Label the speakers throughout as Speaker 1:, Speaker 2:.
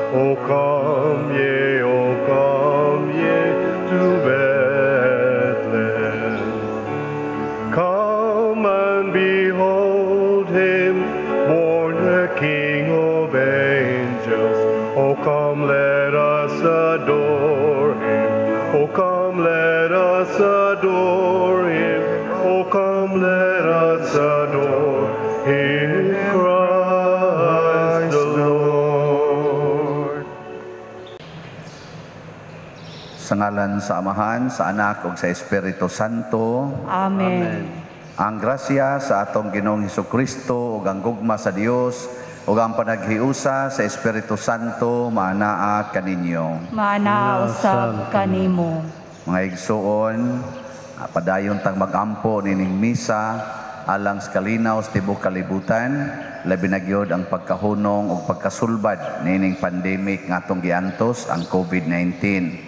Speaker 1: O come ye, O come ye to Bethlehem. Come and behold him, born the King of angels. O come, let us adore him. O come, let us adore him. O come, let us adore him, Christ the Lord.
Speaker 2: Sa ngalan sa Amahan, sa Anak ug sa Espiritu Santo.
Speaker 3: Amen.
Speaker 2: Ang grasya sa atong Ginoong Hesukristo ug ang gugma sa Dios ug ang panaghiusa sa Espiritu Santo maanaa kaninyo.
Speaker 3: Maanaa usab kanimo.
Speaker 2: Mga igsuon, padayon tang magampo nining misa alang sa kalinaw sa tibuok kalibutan, labi na gyud ang pagkahunong ug pagkasulbad nining pandemic nga atong giantos, ang COVID-19.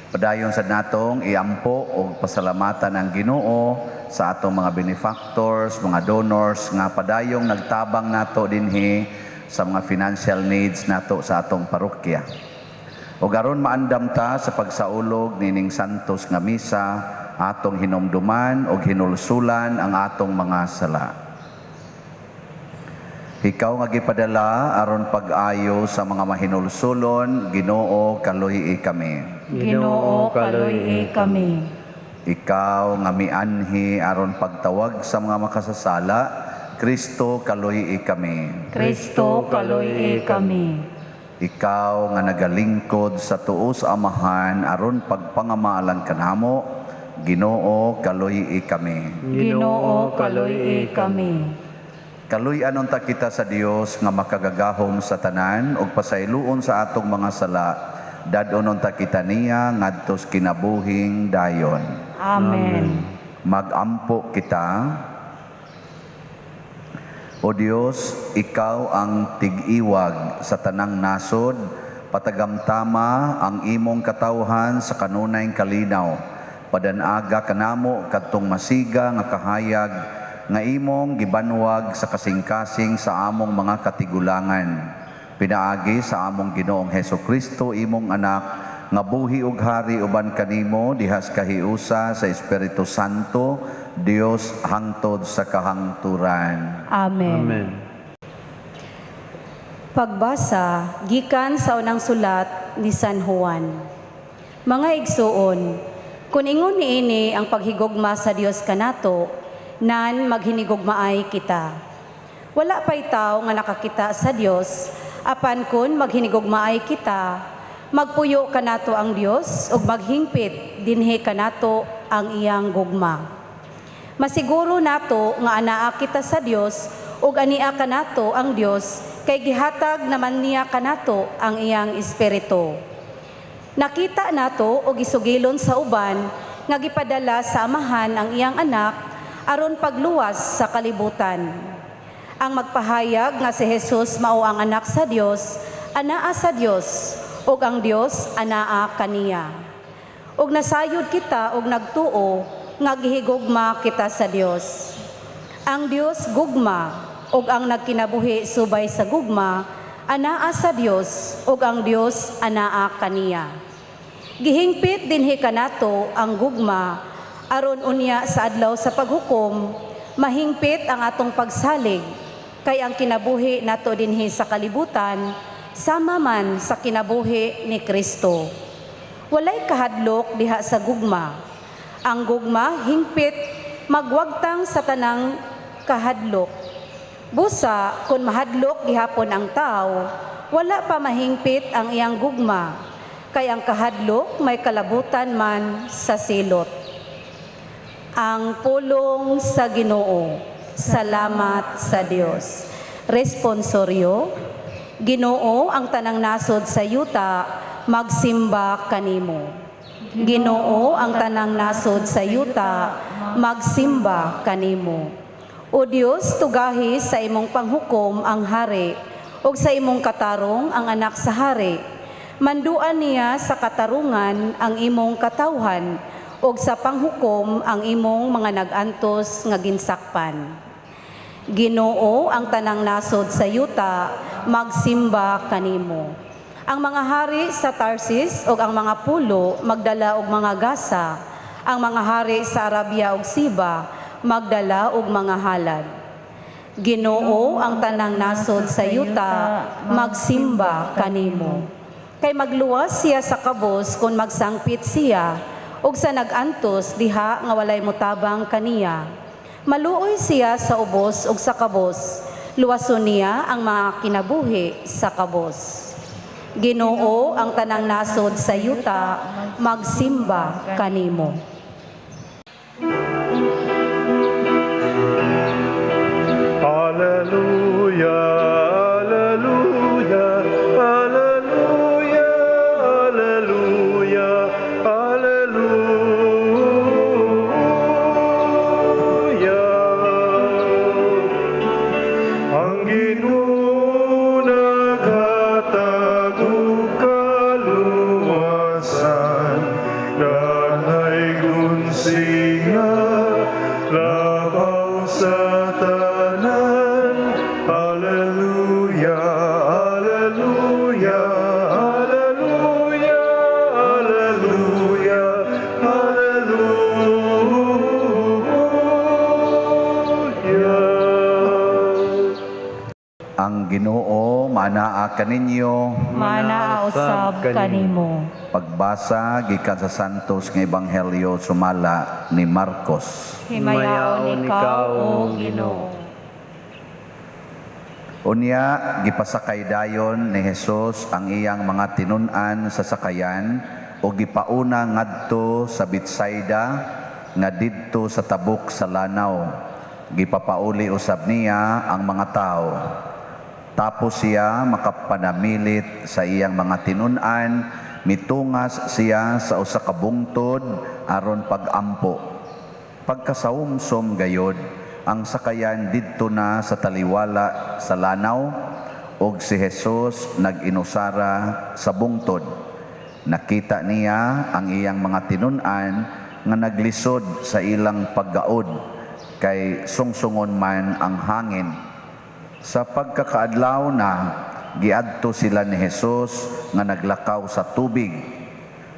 Speaker 2: Padayon sad natong iampo og pasalamatan ang Ginoo sa atong mga benefactors, mga donors nga padayong nagtabang nato dinhi sa mga financial needs nato sa atong parokya. O aron maandam ta sa pagsaulog nining santos nga misa, atong hinumduman og hinulsulan ang atong mga sala. Ikaw nga gipadala aron pag-ayo sa mga mahinulsulon, Ginoo, kaluy-i kami.
Speaker 3: Ginoo, kaluy-i kami.
Speaker 2: Ikaw nga mianhi aron pagtawag sa mga makasasala, Kristo, kaluy-i kami.
Speaker 3: Kristo, kaluy-i kami.
Speaker 2: Ikaw nga nagalingkod sa tuo sa Amahan aron pagpangamaalan kanamo, Ginoo, kaluy-i kami.
Speaker 3: Ginoo, kaluy-i kami.
Speaker 2: Kaluy-an unta kita sa Dios nga makagagahom sa tanan ug pasayloon sa atong mga sala. Dad-on unta kita niya ngadtos kinabuhing dayon.
Speaker 3: Amen.
Speaker 2: Magampo kita. O Dios, ikaw ang tig-iwag sa tanang nasod, patagamtama ang imong katawhan sa kanunay kalinaw. Padanaga kanamo kadtong masiga nga kahayag nga imong gibanwag sa kasing-kasing sa among mga katigulangan. Pinaagi sa among Ginoong Heso Kristo, imong anak, nga buhi ug hari uban kanimo diha sa kahiusa sa Espiritu Santo, Dios hangtod sa kahangturan.
Speaker 3: Amen.
Speaker 1: Amen.
Speaker 3: Pagbasa gikan sa unang sulat ni San Juan. Mga igsuon, kung ingon niini ang paghigugma sa Dios kanato, nan maghinigugmaay kita. Wala pa'y tao nga nakakita sa Dios, apan kun maghinigugmaay kita, magpuyo kanato ang Dios ug maghingpit dinhi kanato ang iyang gugma. Masiguro nato nga anaa kita sa Dios ug ania kanato ang Dios kay gihatag naman niya kanato ang iyang espiritu. Nakita nato og gisugilon sa uban nga gipadala sa Amahan ang iyang anak aron pagluwas sa kalibutan. Ang magpahayag nga si Jesus mao ang anak sa Dios, anaa sa Dios, ug ang Dios anaa kaniya. Ug nasayod kita og nagtuo nga gihigugma kita sa Dios. Ang Dios gugma, ug ang nagkinabuhi subay sa gugma anaa sa Dios ug ang Dios anaa kaniya. Gihingpit dinhi kanato ang gugma aron unya sa adlaw sa paghukom mahingpit ang atong pagsalig, kay ang kinabuhi nato dinhi sa kalibutan sama man sa kinabuhi ni Kristo. Walay kahadlok diha sa gugma. Ang gugma hingpit magwagtang sa tanang kahadlok. Busa kung mahadlok gihapon ang tao, wala pa mahingpit ang iyang gugma, kay ang kahadlok may kalabutan man sa silot. Ang pulong sa Ginoo. Salamat sa Dios. Responsoryo. Ginoo, ang tanang nasod sa yuta magsimba kanimo. Ginoo, ang tanang nasod sa yuta magsimba kanimo. O Dios, tugahi sa imong panghukom ang hari ug sa imong katarong ang anak sa hari. Manduan niya sa katarungan ang imong katawhan ug sa panghukom ang imong mga nag-antos nga ginsakpan. Ginoo, ang tanang nasod sa yuta magsimba kanimo. Ang mga hari sa Tarsis ug ang mga pulo magdala og mga gasa. Ang mga hari sa Arabia ug Siba magdala og mga halad. Ginoo, ang tanang nasod sa yuta magsimba kanimo. Kay magluwas siya sa kabos kung magsangpit siya, ug sa nag-antos diha nga walay mutabang kaniya. Maluoy siya sa ubos ug sa kabos, luwason niya ang mga kinabuhi sa kabos. Ginoo, ang tanang nasod sa yuta magsimba kanimo.
Speaker 1: Alleluia, alleluia, alleluia, alleluia, alleluia. Ang Ginoo naghatag og kaluwasan, nanaygon siya labaw sa tanan. Alleluia, alleluia, alleluia, alleluia, alleluia.
Speaker 2: Ang Ginoo maanaa kaninyo.
Speaker 3: Manaa usab kanimo.
Speaker 2: Pagbasa gikan sa Santos nga Ebanghelyo sumala ni Marcos.
Speaker 3: Himayaon ikaw, o Ginoo.
Speaker 2: Unya gipasakay dayon ni Jesus ang iyang mga tinun-an sa sakayan ug gipauna ngadto sa Betsaida nga didto sa tabok sa lanaw. Gipapauli usab niya ang mga tawo. Tapos siya makapanamilit sa iyang mga tinun-an, mitungas siya sa usa ka bungtod aron pag-ampo. Pagkasaumsom gayod, ang sakayan didto na sa taliwala sa lanaw, ug si Jesus nag-inusara sa bungtod. Nakita niya ang iyang mga tinun-an nga naglisod sa ilang paggaod, kay sungsungon man ang hangin. Sa pagkakaadlaw na, giadto sila ni Jesus nga naglakaw sa tubig.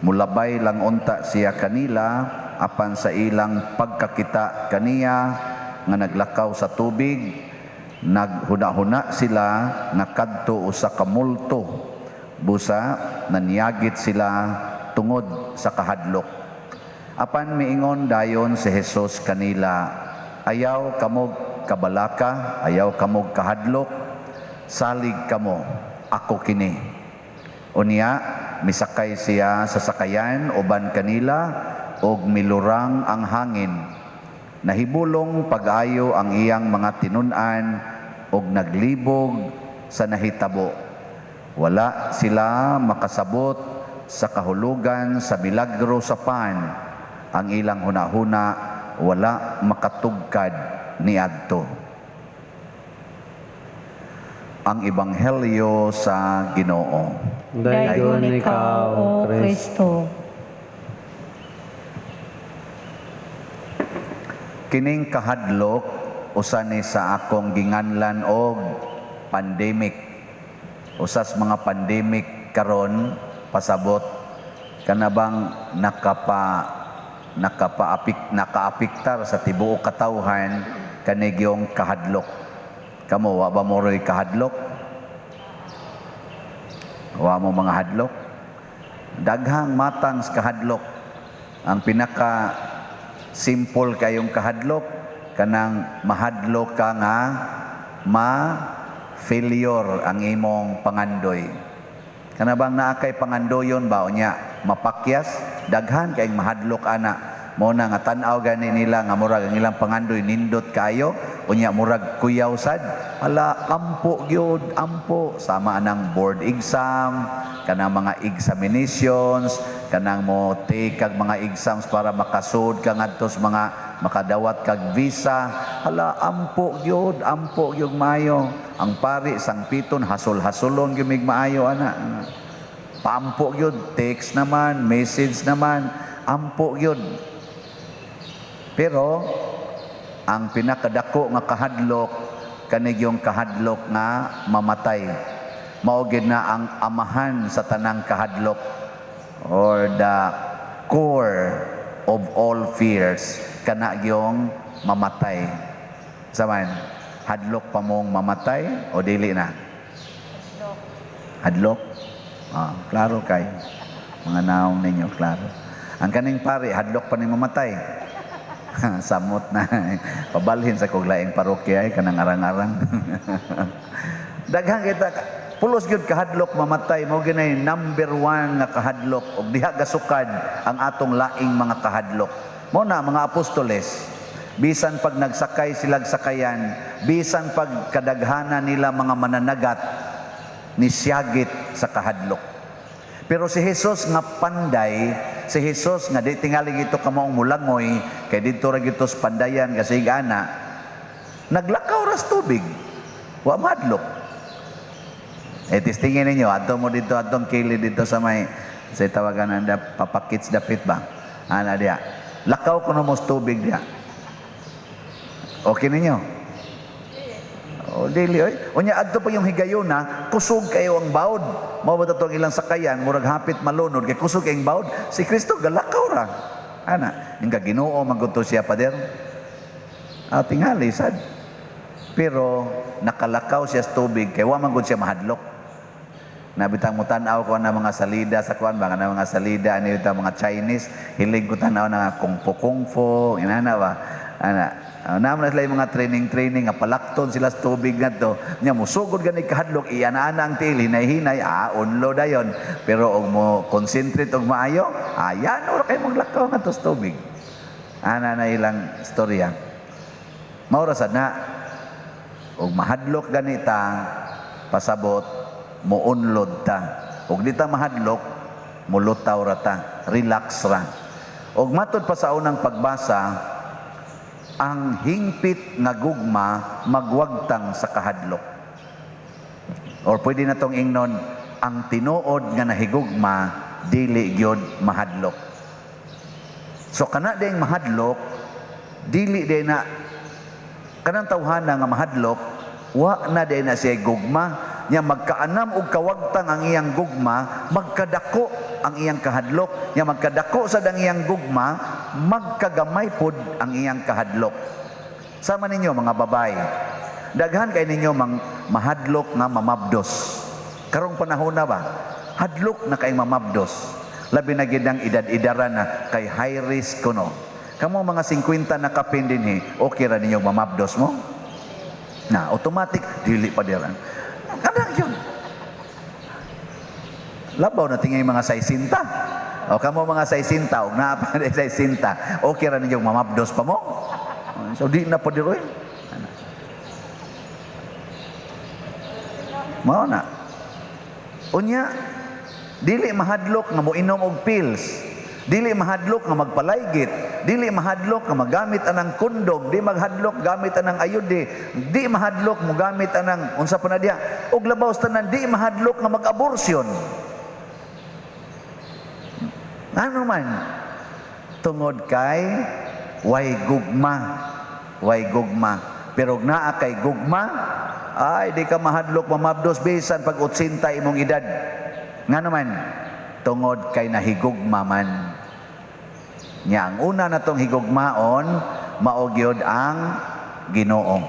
Speaker 2: Mulabay lang unta siya kanila, apan sa ilang pagkakita kaniya nga naglakaw sa tubig, naghuna-huna sila nga kadto usa ka multo. Busa nanyagit sila tungod sa kahadlok. Apan miingon dayon si Jesus kanila, ayaw kamog kabalaka, ayaw kamog kahadlok, salig kamo, ako kini. Unya, misakay siya sa sakayan uban kanila og milurang ang hangin. Nahibulong pag-ayo ang iyang mga tinun-an og naglibog sa nahitabo. Wala sila makasabot sa kahulugan sa milagro sa pan. Ang ilang hunahuna wala makatugkad niadto. Ang Ebanghelyo sa Ginoo.
Speaker 3: Dayon ikaw, O Kristo.
Speaker 2: Kining kahadlok usa ni sa akong ginganlan og pandemic. Usas mga pandemic karon pasabot kanabang nakaapiktar sa tibuok katawhan kanigyong kahadlok. Kamo wa ba mo roy kahadlok? Wa mo mga hadlok? Daghang matang sa kahadlok. Ang pinaka simple kayong kahadlok kanang mahadlok ka nga ma-failure ang imong pangandoy. Kana bang naa kay pangandoyon ba unya mapakyas, daghan kayong mahadlok ana. Mo na nga tan-aw gani nila nga murag ang ilang pangandoy nindot kayo, unya murag kuyaw sad. Ala, ampo gyud, ampo sama anang board exam, kanang mga examinations, kanang mo take kag mga exams para makasud ka ngadto sa mga makadawat kag visa. Hala, ampo gyud, ampo gyud maayo. Ang pari sangpiton hasol-hasolon gyud mig maayo ana. Paampo gyud, text naman, message naman, ampo gyud. Pero ang pinakadako nga kahadlok kanigyong kahadlok nga mamatay. Mao gid na ang amahan sa tanang kahadlok or the core of all fears, kana gyong mamatay. Saman, hadlok pa mong mamatay o dili na? Hadlok? Ah, klaro kay mga naong ninyo, klaro. Ang kaning pare, hadlok pa ni mamatay. Samot na. Pabalhin sa kog laing parokya ay kanang arang-arang. Daghan kita pulos gyud kahadlok mamatay, mao ginay number one nga kahadlok, ug diha gasukad ang atong laing mga kahadlok. Mao na mga apostoles, bisan pag nagsakay silag sakayan, bisan pag kadaghana nila mga mananagat, nisiyagit sa kahadlok. Pero si Jesus nga panday, si Jesus nga di tingali ito kamaong mulangoy, kay didto ra gito sa pandayan kasi ana, naglakaw ras tubig. Wa madlok. Eh, testingin ninyo, adto mo dito, atong kili dito sa may, sa tawagan na papakits dapit ba? Ana diya. Lakaw kuno mo sa tubig diya. Okay ninyo? O dili oy. Unya adto pa yung higayona, kusog kayo ang bawd. Mao ba to ang ilang sakayan, murag hapit malunod kay kusog kay ang bawd. Si Kristo galakaw ra. Ana, ning Ginoo man gud to siya, pader. Ah, tingali sad. Pero nakalakaw siya sa tubig kay wa man gud siya mahadlok. Nabitang mo tan-aw ko na mga salida sa kuan ba, na mga salida ani bitaw mga Chinese, hilig ko tan-aw na kung fu kung fu, inana ba. Ana, naman na sila yung mga training-training nga palakton sila sa tubig nga to. Nya musugod gani kahadlok, iana-ana ang tiil, hinay-hinay, unlo dayon. Pero og mo concentrate og maayo, ayan ora kay maglakaw nga to sa tubig. Ana na ilang storya. Mao ra sad na og mahadlok ganita, pasabot muunlod ta. Og di ta mahadlok, mulutaw ra ta, relax ra. Og matud pa sa unang pagbasa, ang hingpit nga gugma magwagtang sa kahadlok. Or pwede na tong ingnon, ang tinuod nga nahigugma dili gyud mahadlok. So kana ding mahadlok, dili day na kanang tawhana nga mahadlok, wa na day na siya gugma. Nya magkaanam og kawagtang ang iyang gugma, magkadako ang iyang kahadlok. Nya magkadako sad ang iyang gugma, magkagamay pod ang iyang kahadlok. Sama ninyo mga babae, daghan kay ninyo mang mahadlok nga mamabdos. Karong panahon na ba, hadlok na kay mamabdos. Labi na gid ang edad-edaran na kay high risk kuno. Kamo mga 50 na kapin dinhi, okay ra ninyo mamabdos mo? Na automatic dili pa diran. Kanang yun. Labaw na tingay mga 60. O kamo mga 60, og naa pa 60, okay ra ninyo mamabdos pa mo? So di na pa diroy. Mao na. Unya, dili mahadlok nga moinom og pills. Dili mahadlok nga magpalaygit, dili mahadlok nga magamit anang kondom, di maghadlok gamit anang ayude, di mahadlok mogamit anang unsa pa na diha, og labaw sa tanan di mahadlok nga mag-abortion. Ano man? Tungod kay way gugma, way gugma. Pero og naa kay gugma, ay di ka mahadlok mamabdos bisan pag 80 imong edad. Ngano man? Tungod kay nahigugma man. Nya ang una natong higugmaon mao gyud ang Ginoo.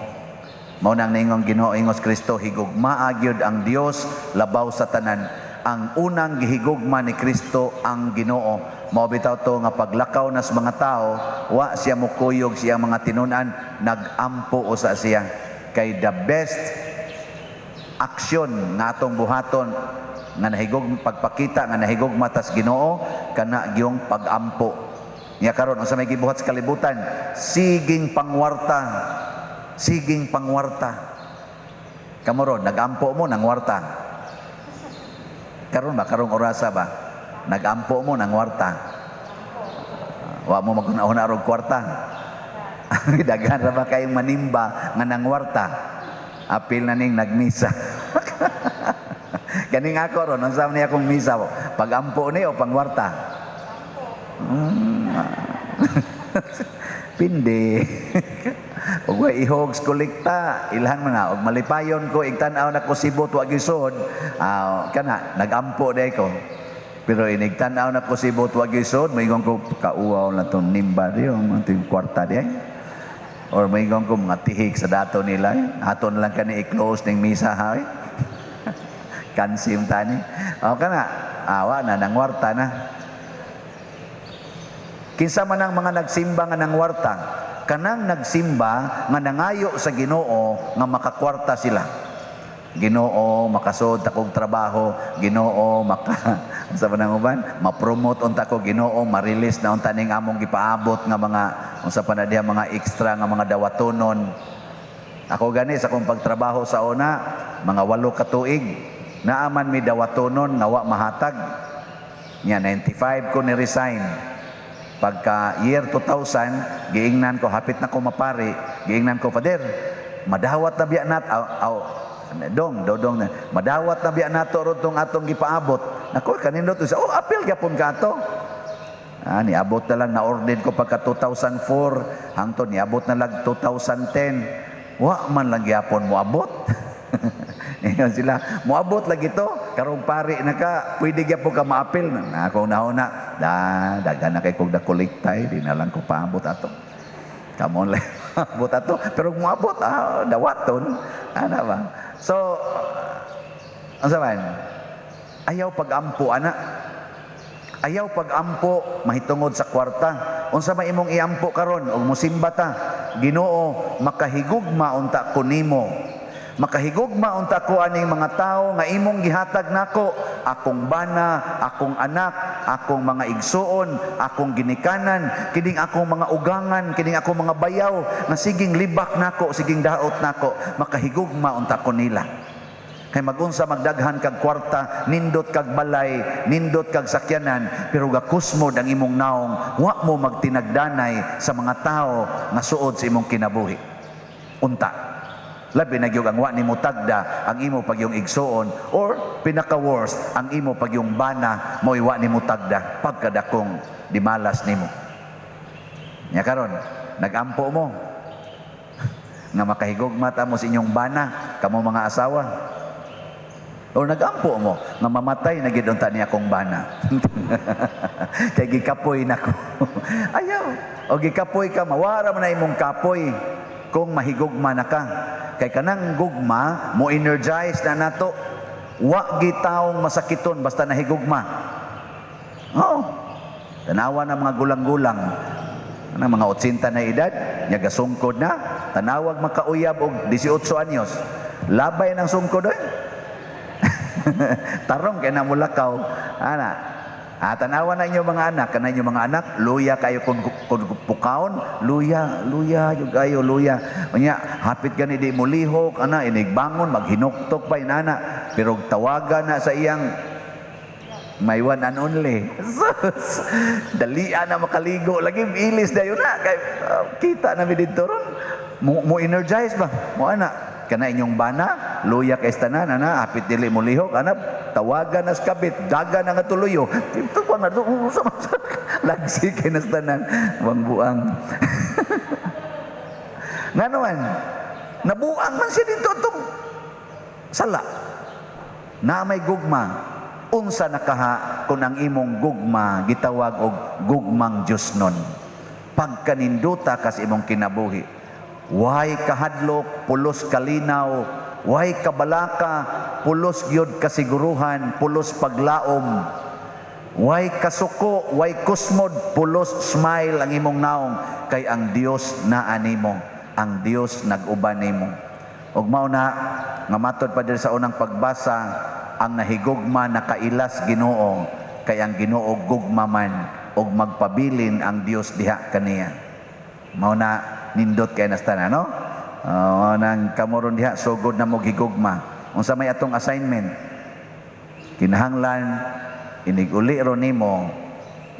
Speaker 2: Mao nang niingon Ginoo ingos Kristo, higugmaa gyud ang Dios labaw sa tanan. Ang unang gihigugma ni Kristo ang Ginoo. Mao bitaw to nga paglakaw nas mga tao, wa siya mokuyog siya mga tinun-an, nagampo usa siya. Kay the best action nga atong buhaton nga nahigog pagpakita nga nahigugma tas Ginoo kana gyung pagampo. Nya karon unsa may gibuhat sa kalibutan? Siging pangwarta. Siging pangwarta. Kamo ron nagampo mo nangwarta. Karon ba karong orasa ba? Nagampo mo nangwarta. Wa mo maguna-una og kwarta. Daghan ra ba kayong manimba nga nangwarta? Apil na ning nagmisa. Ganing ako ron, unsa man ni akong misa, pagampo ni o pangwarta? Pindi. Ug way ihog sa kolekta, ilhan man na. Ug malipayon ko igtan-aw nako sibot wa gisod, ah, kana nagampo day ko. Pero inig tan-aw nako sibot wa gisod, moingon ko, "Kauwaw na tong nimba di, ang mga kwarta di ay." Or moingon ko, "Mga tihik sa dato nila eh. Ato na lang kani i-close ning misa ha eh." Kansim tani. O kana, awa na nangwarta na. Kinsa man ang mga nagsimba nga nangwarta? Kanang nagsimba nga nangayo sa Ginoo nga makakwarta sila. "Ginoo, makasod ta kog trabaho. Ginoo, maka sa man ang uban, ma-promote unta ko. Ginoo, ma-release na unta ning among gipaabot nga mga unsa pa na diha, mga extra nga mga dawatonon." Ako gani sa akong pagtrabaho sa una, mga 8 ka tuig, naaman mi dawatonon nga wa mahatag. Nya 95 ko ni resign. Pagka year 2000, giingnan ko, hapit na ko mapari, giingnan ko, "Father, madawat na biya nat, aw, aw, dong, dodong na, madawat na biya nato ron tong atong gipaabot." Nako, kanindot, sa, "Oh, apil gyapon ka ato." Ah, niabot na lang, na-ordain ko pagka 2004, hangtod niabot na lang 2010. Wa man lang gyapon moabot. Ingon sila, "Moabot lagi to, karong pari na ka, pwede gyapon ka maapil." Na ako na da, daghan na kay kog da kolektay, di na lang ko paabot ato. Come on lang, abot ato. Pero moabot, ah, dawaton. Ana ba? So, ang saban, ayaw pag-ampo, ana. Ayaw pag-ampo mahitungod sa kwarta. Unsa may imong iampo karon og musimba ta? "Ginoo, makahigugma unta ko nimo. Makahigugma unta ko aning mga tawo nga imong gihatag nako, akong bana, akong anak, akong mga igsuon, akong ginikanan, kining akong mga ugangan, kining akong mga bayaw nga siging libak nako, siging daot nako, makahigugma unta ko nila." Kay magunsa magdaghan kag kwarta, nindot kag balay, nindot kag sakyanan, pero gakusmod ang imong naong, wa mo magtinagdanay sa mga tao nga suod sa imong kinabuhi. Unta. Labi na gyud ang wa nimo tagda ang imo pagyong igsuon or pinaka worst ang imo pagyong bana mo'y wa nimo tagda, pagkadakong dimalas nimo. Nya karon, nagampo mo nga makahigugma ta mo sa inyong bana, kamo mga asawa. O nagampo mo nga mamatay na gid unta niya akong bana. Kay gikapoy nako. Ayaw. O gikapoy ka, mawara man na imong kapoy kung mahigugma na ka. Kay kanang gugma mo energize na nato. Wa gitawong masakiton basta nahigugma. Oo. Tanawa na mga gulang-gulang. Ano, mga 80 na edad, nya gasungkod na, tanawag makauyab og 18 anyos. Labay ng sungkod oy. Tarong kay na mulakaw. Ana. Ah, tanawa na inyo mga anak, kana inyo mga anak, luya kayo kung pukaon, luya, luya, yung kayo, luya. Unya, hapit gani di mo lihok, ana, inigbangon, maghinuktok pa inana. Pero tawagan na sa iyang my one and only. Sus, dalian na makaligo. Lagi ilis dayon na. Kay, kita na mi didto ron. Mo energize ba? Mo ana. Kana inyong bana, luya kay tanan, ana, hapit dili mo lihok, ana, tawagan na sa kabit, daga na nga tuluyo. Ito pa nga, lagsi kay nas tanan, buang buang. Nga naman, nabuang man siya dito itong sala. Na may gugma, unsa nakaha kung ang imong gugma gitawag og gugmang Dios nun. Pagkaninduta kas imong kinabuhi. Way kahadlok, pulos kalinaw, way kabalaka, pulos gyud kasiguruhan, pulos paglaom. Way kasuko, way kusmod, pulos smile ang imong naong kay ang Dios naa nimo, ang Dios nag-uban nimo. Ug mao na nga matod pa diri sa unang pagbasa, ang nahigugma nakailas Ginoo kay ang Ginoo gugma man ug magpabilin ang Dios diha kaniya. Mao na nindot kay nasta na, no? Nang kamoron diha sugod na mo gigugma. Unsa may atong assignment? Kinahanglan inig-uli ro nimo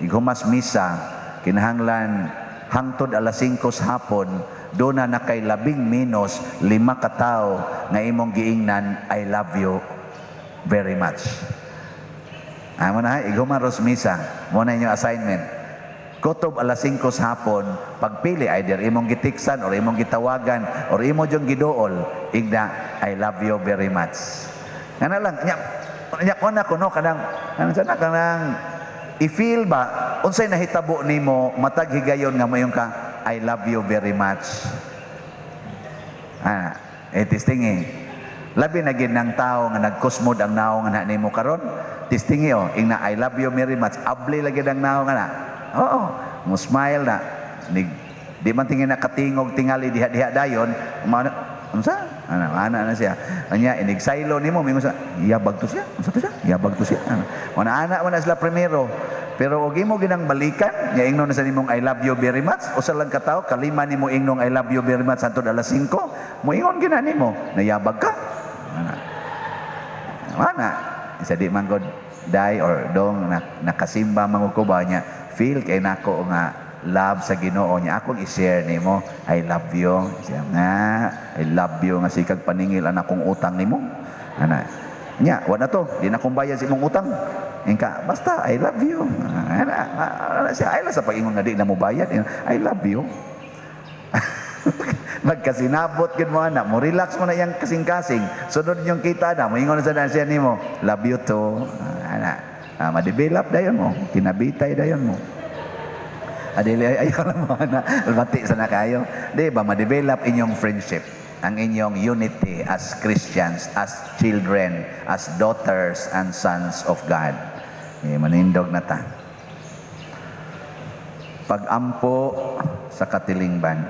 Speaker 2: ighumas misa, kinahanglan hangtod alas 5 sa hapon do na kay labing menos 5 ka tawo nga imong giingnan, "I love you very much." Amo na ighuman ros misa, mo na inyong assignment. Kutob alas 5 sa hapon, pagpili either imong gitiksan or imong gitawagan or imo jung giduol, ingna, "I love you very much." Ngana lang nya nya ko na kuno kanang kanang sana kanang i-feel ba unsay nahitabo nimo matag higayon nga moingon ka, "I love you very much"? Ah, eh testingi. Labi na gid ng tao nga nagkusmod ang naong nga nimo karon. Testingi oh, ingna, "I love you very much." Abli lagi ang naong nga na. Oo, mo smile na. Nig, di man tingin nakatingog tingali diha-diha dayon, mana unsa? Ana, ana na siya. Anya inig saylo nimo mingon sa yabag to siya. Unsa to siya? Yabag to siya. Ana ana man na sila primero. Pero og imo ginang balikan, nya ingnon na sa nimong "I love you very much," usa lang ka tawo, kalima nimo ingnong "I love you very much" hantod alas 5, moingon gina nimo, nayabag ka. Ana. Ana, isa di man god day or dong na, nakasimba man ko ba niya, feel kay nako nga love sa Ginoo niya akong i-share nimo, "I love you." Siya nga, "I love you" nga sikag paningil ang akong utang nimo. Ana. Nya, wa na to, di na akong bayad sa imong utang. Ingka, basta, "I love you." Ana, ana siya, ay lang sa pag-ingon nga di na mo bayad. "I love you." Magkasinabot gid mo ana, mo relax mo na iyang kasing-kasing. Sunod yung kita na, moingon na sa siya nimo, "Love you too." Ana, ah, ma-develop dayon mo, kinabitay dayon mo. Adili ay ayaw lang mo na bati sa na kayo. Di ba ma-develop inyong friendship, ang inyong unity as Christians, as children, as daughters and sons of God. Eh, manindog na ta. Pag-ampo sa katilingban.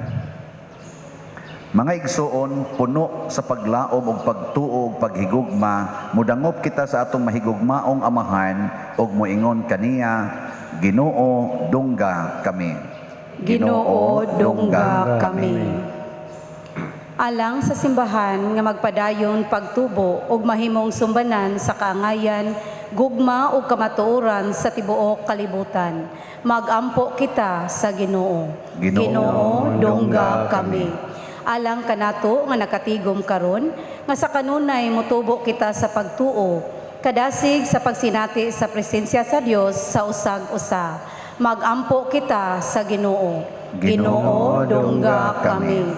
Speaker 2: Mga igsuon, puno sa paglaom ug pagtuo ug paghigugma, mudangop kita sa atong mahigugmaong Amahan ug moingon kaniya, "Ginoo, dungga kami."
Speaker 3: Ginoo, dungga kami. Alang sa simbahan nga magpadayon pagtubo ug mahimong sumbanan sa kaangayan, gugma ug kamatuoran sa tibuok kalibutan. Magampo kita sa Ginoo.
Speaker 2: Ginoo,
Speaker 3: dungga kami. Alang kanato nga nakatigom karon nga sa kanunay motubo kita sa pagtuo, kadasig sa pagsinati sa presensya sa Dios sa usag-usa. Magampo kita sa Ginoo.
Speaker 2: Ginoo, dungga kami.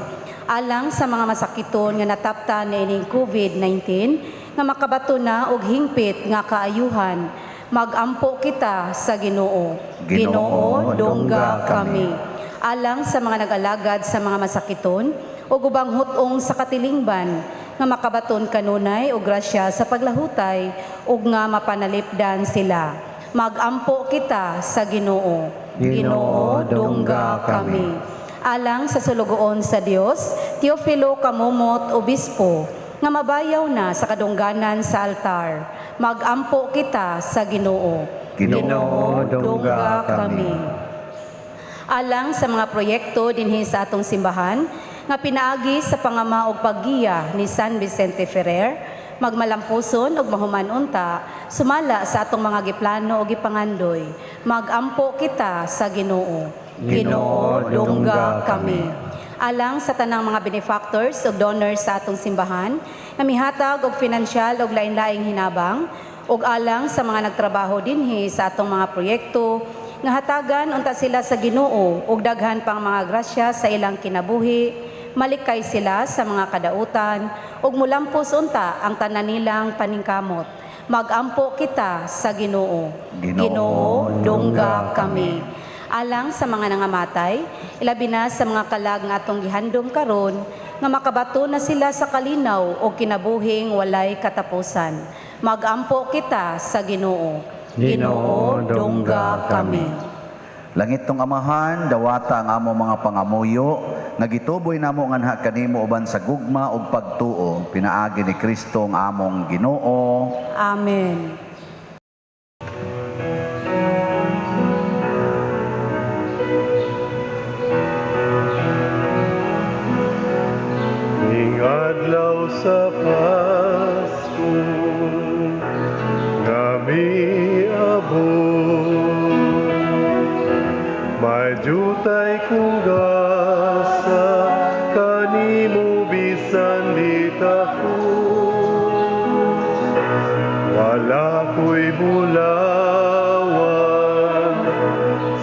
Speaker 3: Alang sa mga masakiton nga nataptan niining COVID-19 nga makabato na og hingpit nga kaayuhan, magampo kita sa Ginoo.
Speaker 2: Ginoo, dungga kami.
Speaker 3: Alang sa mga nag-alagad sa mga masakiton ug ubang hut-ong sa katilingban nga makabaton kanunay og grasya sa paglahutay ug nga mapanalipdan sila. Magampo kita sa Ginoo.
Speaker 1: Ginoo, dungga kami.
Speaker 3: Alang sa sulugoon sa Dios, Teofilo Camomot, Obispo, nga mabayaw na sa kadungganan sa altar. Magampo kita sa Ginoo.
Speaker 2: Ginoo, dungga kami.
Speaker 3: Alang sa mga proyekto dinhi sa atong simbahan nga pinaagi sa pangama og paggiya ni San Vicente Ferrer, magmalampuson ug mahuman unta sumala sa atong mga giplano ug gipangandoy. Magampo kita sa Ginoo.
Speaker 1: Ginoo, dungga kami.
Speaker 3: Alang sa tanang mga benefactors ug donors sa atong simbahan nga mihatag og finansyal ug lain-laing hinabang, ug alang sa mga nagtrabaho dinhi sa atong mga proyekto nga hatagan unta sila sa Ginoo ug daghan pang mga grasya sa ilang kinabuhi, malikay sila sa mga kadautan ug mulampos unta ang tanan nilang paningkamot. Magampo kita sa Ginoo.
Speaker 2: Ginoo,
Speaker 3: dungga kami. Alang sa mga nangamatay, ilabi na sa mga kalag nga atong gihandom karon nga makabato na sila sa kalinaw o kinabuhing walay katapusan. Magampo kita sa Ginoo.
Speaker 1: Ginoo, dungga kami.
Speaker 2: Langit tong Amahan, dawata ang amo mga pangamuyo, nga gituboy namo nganha kanimo uban sa gugma ug pagtuo, pinaagi ni Kristo ang among Ginoo.
Speaker 3: Amen.
Speaker 1: Ning adlaw sa Pasko nga miabot, may jutay kong gasa kanimo bisan di tako. Wala ko'y bulawan,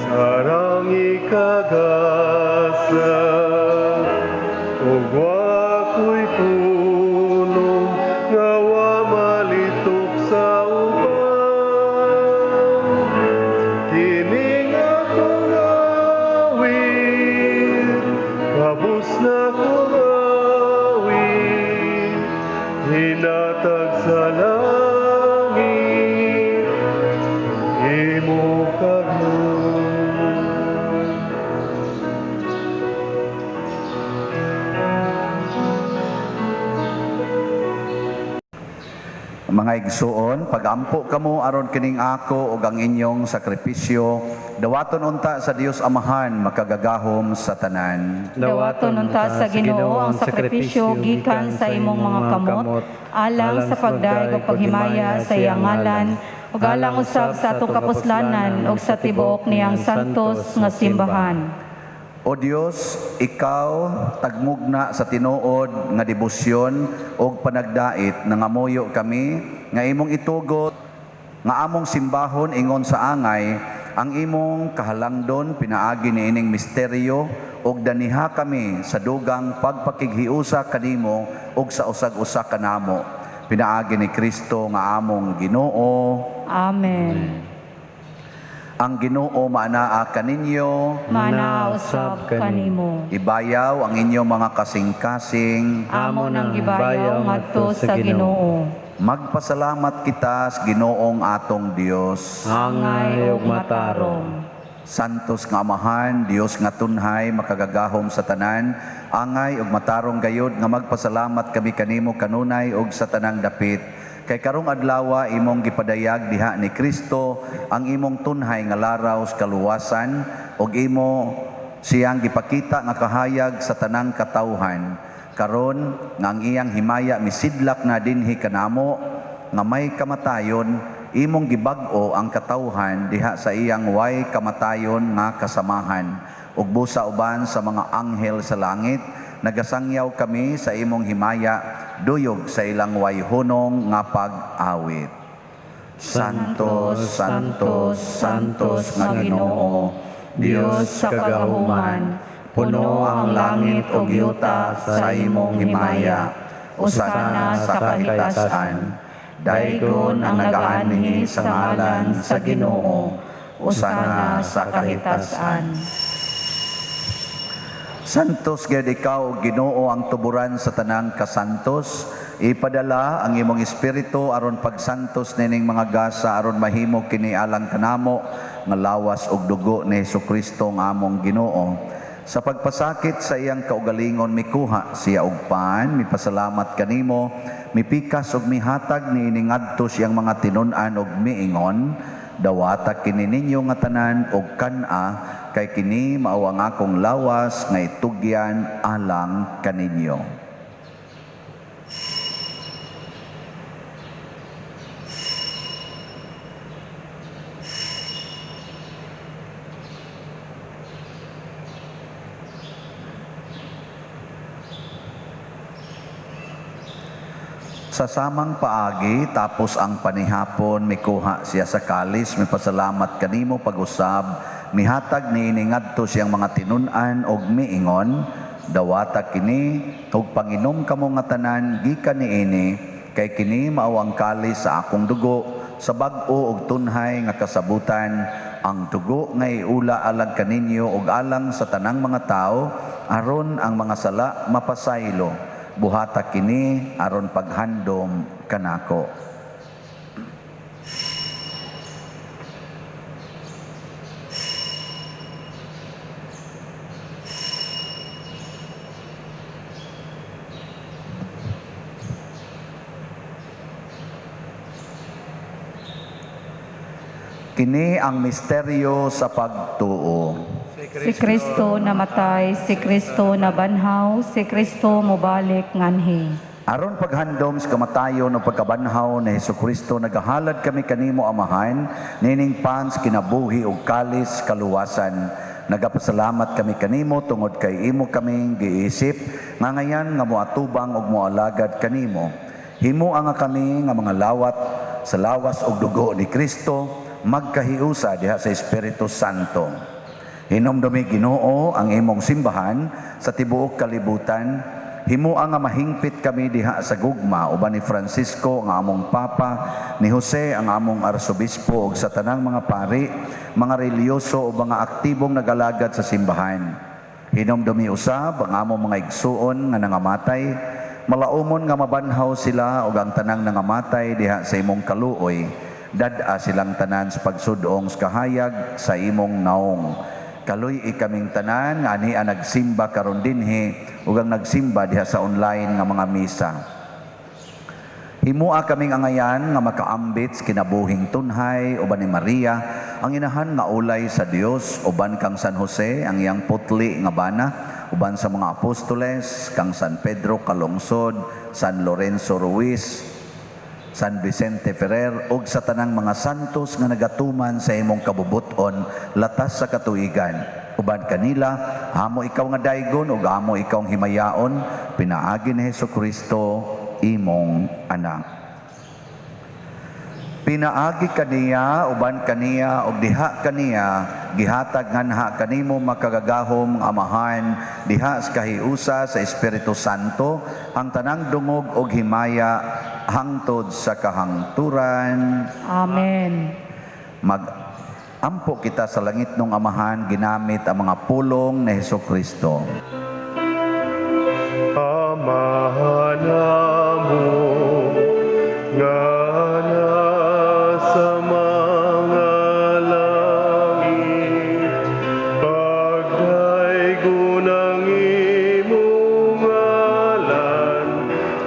Speaker 1: sarang
Speaker 2: Mga igsuon, pagampo kamo aron kining ako ug ang inyong sakripisyo, dawaton unta sa Dios Amahan makagagahom sa tanan.
Speaker 3: Dawaton unta sa Ginoo ang sakripisyo gikan sa imong mga kamot, alang sa pagdayeg ug paghimaya sa iyang ngalan, ug alang usab sa atong kapuslanan ug sa tibuok niyang santos nga simbahan.
Speaker 2: O Dios, ikaw tagmugna sa tinuod nga debosyon ug panagdait, nangamuyo kami nga imong itugot nga among simbahon ingon sa angay ang imong kahalangdon pinaagi niining misteryo ug daniha kami sa dugang pagpakighiusa kanimo ug sa usag-usa kanamo pinaagi ni Kristo nga among Ginoo.
Speaker 3: Amen.
Speaker 2: Ang Ginoo maanaa kaninyo,
Speaker 3: Maanaa usab kanimo.
Speaker 2: Ibayaw ang inyong mga kasing-kasing.
Speaker 3: Amo nang gibayaw ngadto sa Ginoo.
Speaker 2: Magpasalamat kita sa Ginoong atong Dios.
Speaker 1: Angay ug matarong.
Speaker 2: Santos nga Amahan, Dios nga tunhay, makagagahom sa tanan, angay ug matarong gayod nga magpasalamat kami kanimo kanunay ug sa tanang dapit. Kay karong adlawa imong gipadayag diha ni Kristo ang imong tunhay nga laraw sa kaluwasan ug imo siyang gipakita nga kahayag sa tanang katawhan. Karon nga ang iyang himaya misidlak na dinhi kanamo nga may kamatayon, imong gibag-o ang katawhan diha sa iyang way kamatayon nga kasamahan. Ug busa uban sa mga anghel sa langit, nagasangyaw kami sa imong himaya, duyog sa ilang way hunong nga pag-awit. Santo, Santo, Santos nga Ginoo, Dios sa kagahuman, puno ang langit ug yuta sa imong himaya. Usana sa kahitasan. Daygon ang nagaanhi sa ngalan sa Ginoo, usana sa kahitasan. Santos gayud ikaw, Ginoo, ang tuburan sa tanang kasantos. Ipadala ang imong espiritu aron pagsantos nining mga gasa aron mahimo kini alang kanamo nga lawas ug dugo ni Hesukristo nga among Ginoo. Sa pagpasakit sa iyang kaugalingon mikuha siya og pan, mipasalamat kanimo, mipikas ug mihatag niini ngadto siyang mga tinun-an ug miingon, dawata kini ninyo nga tanan og kan-a, kay kini mao ang akong lawas nga itugyan alang kaninyo. Sa samang paagi, tapos ang panihapon, mikuha siya sa kalis, mipasalamat kanimo pag-usab, mihatag niini ngadto siyang mga tinun-an og miingon, dawata kini ug panginom kamo nga tanan gikan niini, kay kini mao ang kalis sa akong dugo, sa bag-o og tunhay nga kasabutan, ang dugo nga iula alang kaninyo ug alang sa tanang mga tawo, aron ang mga sala mapasaylo. Buhata kini aron paghandom kanako. Kini ang misteryo sa pagtuo.
Speaker 3: Si Kristo namatay, si Kristo nabanhaw, si Kristo mobalik nganhi.
Speaker 2: Aron paghandom sa kamatayon o pagkabanhaw ni Hesukristo, nagahalad kami kanimo Amahan, nining pans kinabuhi ug kalis kaluwasan. Nagapasalamat kami kanimo tungod kay imo kaming giisip nga ngayan nga moatubang ug moalagad kanimo. Himoa nga kami nga mga lawat sa lawas ug dugo ni Kristo, magkahiusa diha sa Espiritu Santo. Hinumdumi Ginoo ang imong simbahan sa tibuok kalibutan. Himoa nga mahingpit kami diha sa gugma uban ni Francisco ang among Papa, ni Jose ang among Arsobispo ug sa tanang mga pari, mga relihiyoso ug mga aktibong nagalagad sa simbahan. Hinumdumi usab ang among mga igsuon nga nangamatay, malaumon nga mabanhaw sila ug ang tanang nangamatay diha sa imong kaluoy. Dad-a silang tanan sa pagsudong sa kahayag sa imong naong. Kaluy-i kaming tanan nga ani ang nagsimba karon dinhi ug ang nagsimba diha sa online nga mga misa. Himua kaming angayan nga makaambit sa kinabuhing tunhay uban ni Maria, ang inahan nga ulay sa Dios, uban kang San Jose, ang iyang putli nga bana, uban sa mga apostoles, kang San Pedro Calungsod, San Lorenzo Ruiz, San Vicente Ferrer, ug sa tanang mga santos nga nagatuman sa imong kabubuton latas sa katuigan. Uban kanila, amo ikaw nga daygon ug amo ikaw ang himayaon, pinaagi ni Hesukristo imong anak. Pinaagi kaniya, uban kaniya, ug diha kaniya, gihatag nganha kanimo makagagahom nga Amahan, diha sa kahiusa sa Espiritu Santo, ang tanang dungog ug himaya hangtod sa kahangturan.
Speaker 3: Amen.
Speaker 2: Mag-ampo kita sa langit nung Amahan, ginamit ang mga pulong ni Hesukristo.
Speaker 1: Amahan namo nga nasa mga langit, pagdaygon ang imong ngalan,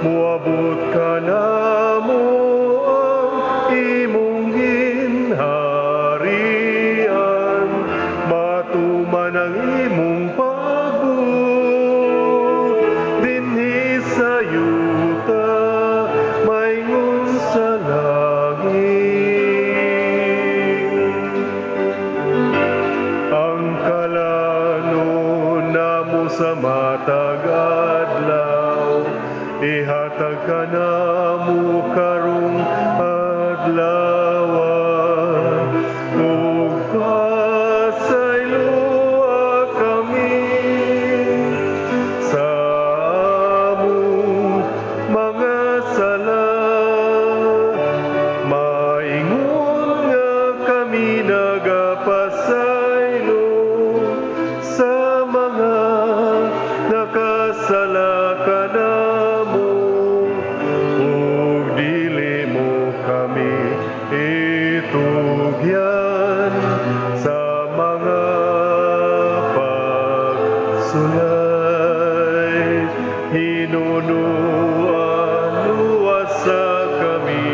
Speaker 1: moabot kanamo ang imong ginharian, matuman ang imong pagbuot dinhi sa yuta maingon sa langit. Ang kalanon namo sa matag adlaw, ihatag kanamo karong adlaw, ug pasayloa kami sa among mga sala, maingon nga kami nagapasaylo sa mga nakasala kanamo, ug dili mo kami itugyan sa mga pagsulay. Hinunua luwasa kami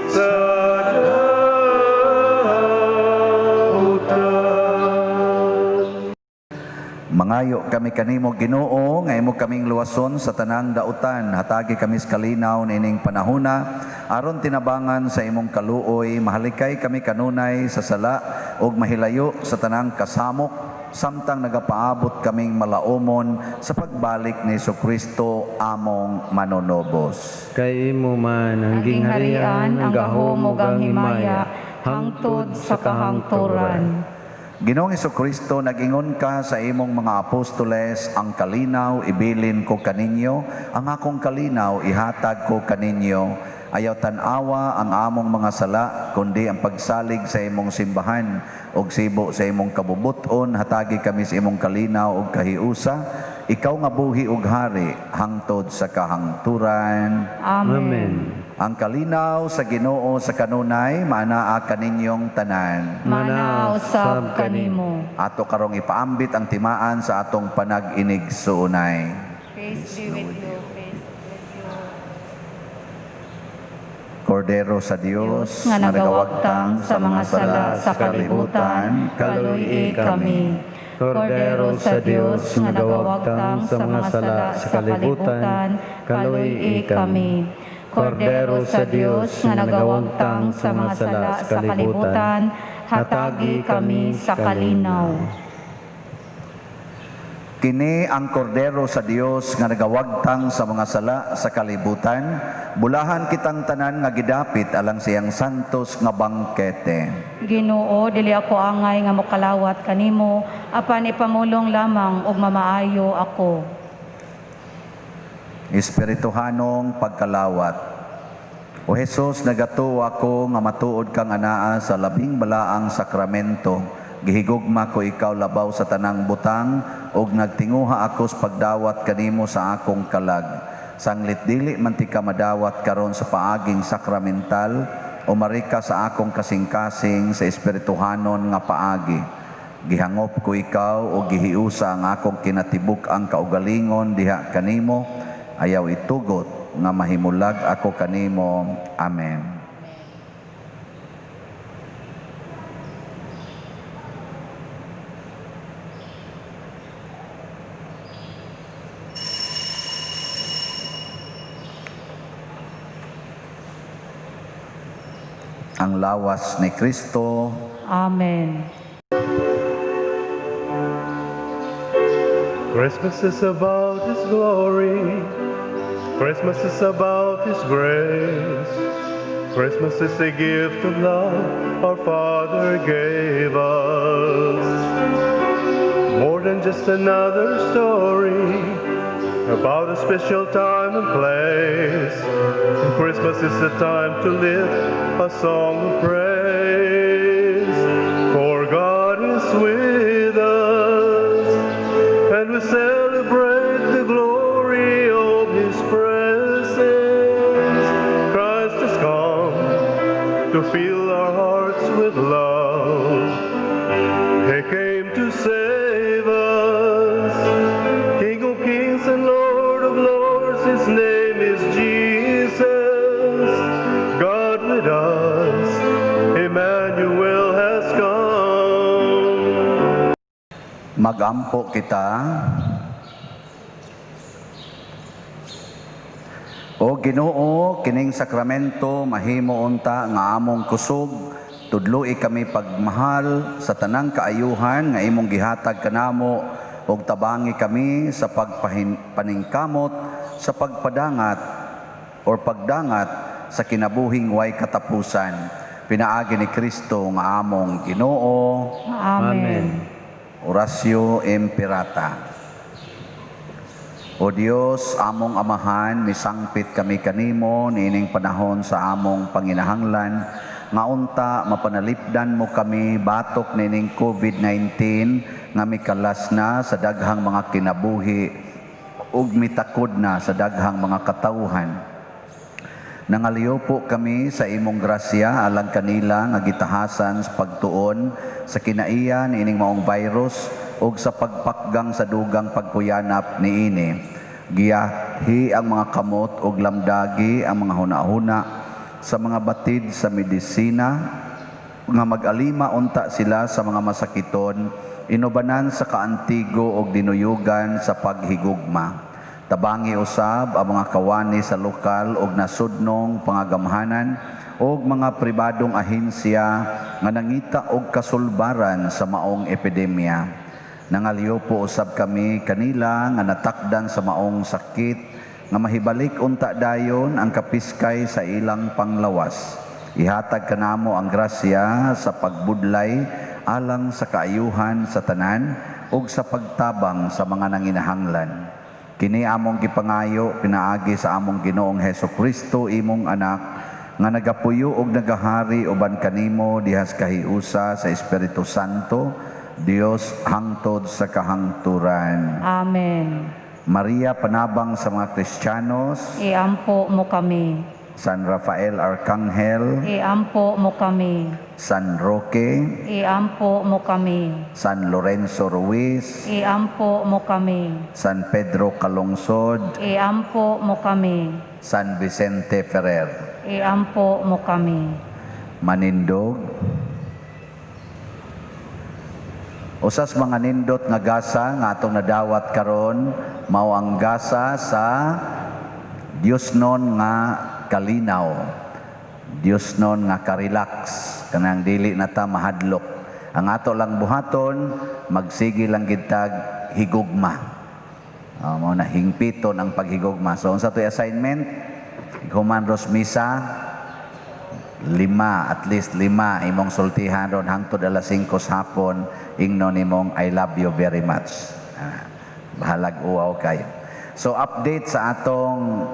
Speaker 1: sa dautan.
Speaker 2: Mangayo kami kanimo, Ginoo, nga imo kaming luwason sa tanang dautan. Hatagi kami sa kalinaw niining panahona aron tinabangan sa imong kaluoy mahalikay kami kanunay sa sala ug mahilayo sa tanang kasamok samtang nagapaabot kaming malaumon sa pagbalik ni Kristo among manunubos.
Speaker 4: Kay imo man ang gingharian, ang gahom ug ang himaya,
Speaker 3: hangtod sa kahangturan.
Speaker 2: Ginoong Kristo, nag-ingon ka sa imong mga apostoles, "Ang kalinaw ibilin ko kaninyo, ang akong kalinaw ihatag ko kaninyo." Ayaw tan-awa ang among mga sala, kundi ang pagsalig sa imong simbahan ug sibo sa imong kabubuton, hatagi kami sa imong kalinaw ug kahiusa. Ikaw nga buhi ug hari hangtod sa kahangturan.
Speaker 3: Amen.
Speaker 4: Amen.
Speaker 2: Ang kalinaw sa Ginoo sa kanunay maanaa kaninyong tanan.
Speaker 3: Manaa usab kanimo.
Speaker 2: Ato karong ipaambit ang timaan sa atong panag-inigsuonay.
Speaker 3: Peace be with you. Peace with you.
Speaker 2: Kordero sa Dios
Speaker 3: nga nagawagtang sa mga sala sa kalibutan, kaluy-i kami.
Speaker 4: Kordero sa Dios nga nagawagtang sa mga sala sa kalibutan, kaluy-i kami.
Speaker 3: Kordero sa Dios nga nagawagtang sa mga sala sa kalibutan, hatagi kami sa kalinaw.
Speaker 2: Kini ang Kordero sa Dios nga nagawagtang sa mga sala sa kalibutan. Bulahan kitang tanan nga gidapit alang siyang santos nga bangkete.
Speaker 3: Ginoo, dili ako angay nga mokalawat kanimo, apan ipamulong lamang ug mamaayo ako.
Speaker 2: Espirituhanong pagkalawat. O Jesus, nagatuo ako nga matuod kang anaa sa labing balaang sakramento. Gihigugma ko ikaw labaw sa tanang butang ug nagtinguha ako sa pagdawat kanimo sa akong kalag. Sanglit dili man tika madawat karon sa paaging sakramental, umari ka sa akong kasing-kasing sa espirituhanon nga paagi. Gihangop ko ikaw o gihiusa ang akong kinatibuk ang kaugalingon diha kanimo. Ayaw itugot nga mahimulag ako kanimo. Amen. Ang lawas ni Kristo.
Speaker 4: Amen.
Speaker 1: Christmas is about His glory. Christmas is about His grace. Christmas is a gift of love our Father gave us. More than just another story about a special time and place. Christmas is the time to live a song of praise. For God is with us, and we celebrate the glory of His presence. Christ has come to fill our hearts with love. He came to save us. King of kings and Lord of lords, His name is Jesus. God with us, Emmanuel has come.
Speaker 2: Magampo kita. O Ginoo, kining sakramento mahimo unta nga among kusog, tudloi kami pagmahal sa tanang kaayuhan nga imong gihatag kanamo ug tabangi kami sa pagpaningkamot sa pagpadangat or pagdangat sa kinabuhing way katapusan. Pinaagi ni Kristo nga among Ginoo.
Speaker 4: Amen.
Speaker 2: Oratio Imperata. O Dios, among Amahan, misangpit kami kanimo niining panahon sa among panginahanglan nga unta mapanalipdan mo kami batok niining COVID-19 nga mikalas na sa daghang mga kinabuhi ug mitakod na sa daghang mga katawhan. Nangaliw po kami sa imong grasya alang kanila nga gitahasan sa pagtuon sa kinaiya niining maong virus ug sa pagpakgang sa dugang pagkuyanap niini. Giyahi ang mga kamot ug lamdagi ang mga hunahuna sa mga batid sa medisina nga mag-alima unta sila sa mga masakiton, inubanan sa kaantigo ug dinuyugan sa paghigugma. Tabangi usab ang mga kawani sa lokal ug nasudnong pangagamhanan ug mga pribadong ahensya nga nangita og kasulbaran sa maong epidemya. Nangaliw po usab kami kanila nga natakdan sa maong sakit nga mahibalik unta dayon ang kapiskay sa ilang panglawas. Ihatag kanamo ang grasya sa pagbudlay alang sa kaayuhan sa tanan ug sa pagtabang sa mga nanginahanglan. Kini among gipangayo pinaagi sa among Ginoong Hesukristo, imong anak, nga nagapuyo og nagahari uban kanimo dihas kahiusa sa Espiritu Santo, Dios hangtod sa kahangturan.
Speaker 4: Amen.
Speaker 2: Maria, panabang sa mga Kristiyanos,
Speaker 4: Iampo mo kami.
Speaker 2: San Rafael Arcangel,
Speaker 4: Iampo mo kami.
Speaker 2: San Roque,
Speaker 4: Iampo mo kami.
Speaker 2: San Lorenzo Ruiz,
Speaker 4: Iampo mo kami.
Speaker 2: San Pedro Calungsod,
Speaker 4: Iampo mo kami.
Speaker 2: San Vicente Ferrer.
Speaker 4: Iampo mo kami.
Speaker 2: Manindog. Usas mga nindot nga gasa nga atong nadawat karon mao ang gasa sa Dios non nga kalinaw. Dios non nga karelax, kanang dili na ta mahadlok. Ang ato lang buhaton, magsige lang gid tag higugma. Mao na hingpiton ang paghigugma. So unsa to'y assignment? Human ros misa, 5, at least 5 imong sultihan ron hangtod alas 5 sa hapon, ingnon nimong I love you very much. Bahalag uwaw kayo. So update sa atong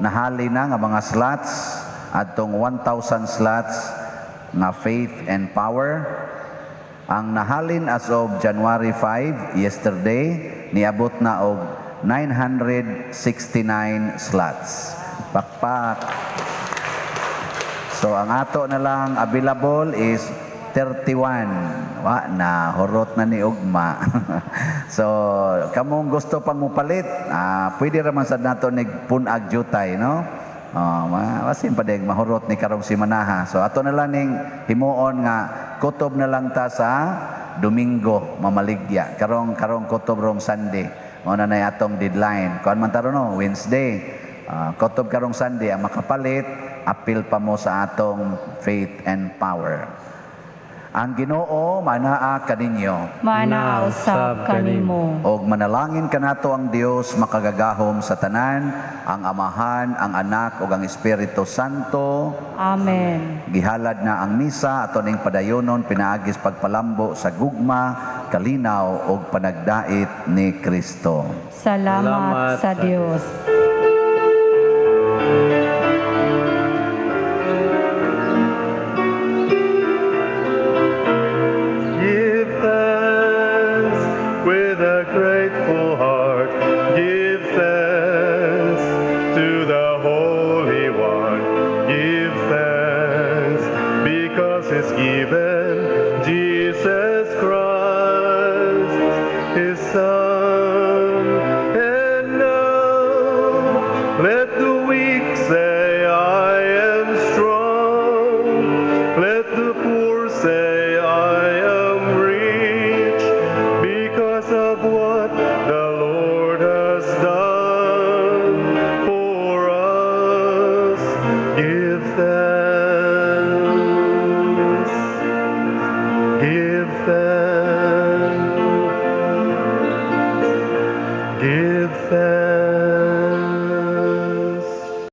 Speaker 2: nahali na nga mga slots, atong 1,000 slots nga Faith and Power. Ang nahalin as of January 5, yesterday, niabot na og 969 slots. Pakpak. So ang ato na lang available is 31. Wa na, hurot na ni ugma. So, kamong gusto pang mupalit, pwede ra man sad nato nig pun-ag jutay, no? Oh, masin pa deg mahurot ni karong simanaha. So ato na lang ning himuon nga kutob na lang ta sa Domingo mamaligya. Karong kutob rong Sunday. Mao na nay atong deadline. Kuan man ta ron, no, Wednesday. Kutob karong Sunday ang makapalit, apil pa mo sa atong Faith and Power. Ang Ginoo manaa kaninyo.
Speaker 4: Manaa usab kanimo.
Speaker 2: Og manalangin kanato ang Dios makagagahom sa tanan, ang Amahan, ang Anak ug ang Espiritu Santo.
Speaker 4: Amen.
Speaker 2: Gihalad na ang misa ato ning padayonon pinaagis pagpalambo sa gugma, kalinaw ug panagdait ni Kristo.
Speaker 4: Salamat,
Speaker 1: Salamat
Speaker 4: sa
Speaker 1: sa
Speaker 4: Dios.
Speaker 1: Give thanks with a grateful heart. Give thanks to the Holy One. Give thanks because He's given Jesus Christ, His Son. And now let the weak say, "I am strong." Let the poor say,